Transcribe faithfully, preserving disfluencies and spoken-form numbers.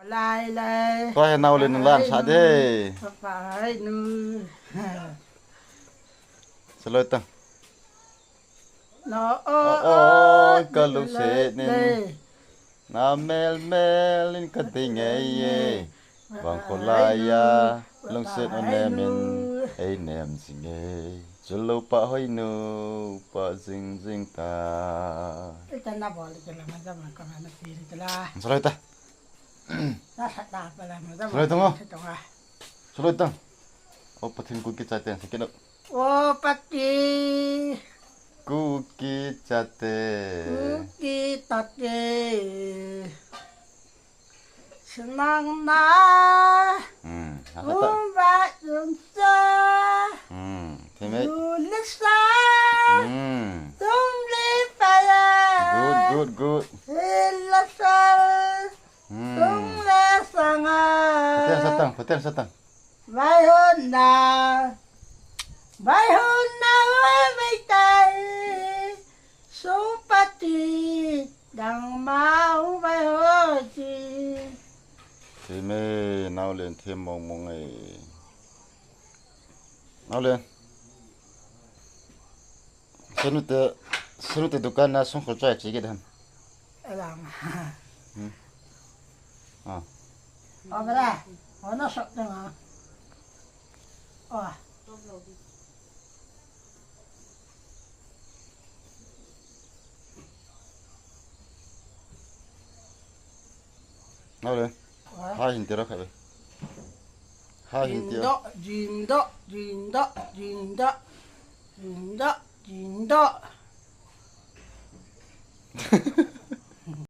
Lai lai. Tua hi nau le nu lan sa de. Papa hai nu. Saloi ta. No o o, ka lungset nin. Na mel mel in ka ding ei e. Vang kholai a lungset o nem in ei nem jing e. Chulou pa hoi nu pa jing jing ta. Ita na bol ke la ma jama ka ma na pi ta la. Saloi ta. Saloi tang o. Saloi tang. O Pathen Kuki chate, sakit o. O Pathen. Kuki chate. Kuki chate. Sunang na. Hmm. Umba umsa. Hmm. Theme. Lulisa. Hmm. Tumli paya. Good, good, good. Hilasa. Hmm. Tung le sanga. Patel satang, patel satang. Vai hon na. Vai hon na, vai vai tai. Supati. Dang mau vai hon ti. Theme, nau len them mong mong e. Nau len. Senu te, senu te dukan na song khol chai chi ke dan. Alang. Hmm. Ah. O bra. O na sok te ma. O. Nau le. Hai hin tira khabe. Hai hin tira. Jindo, jindo, jindo, jindo, jindo, jindo.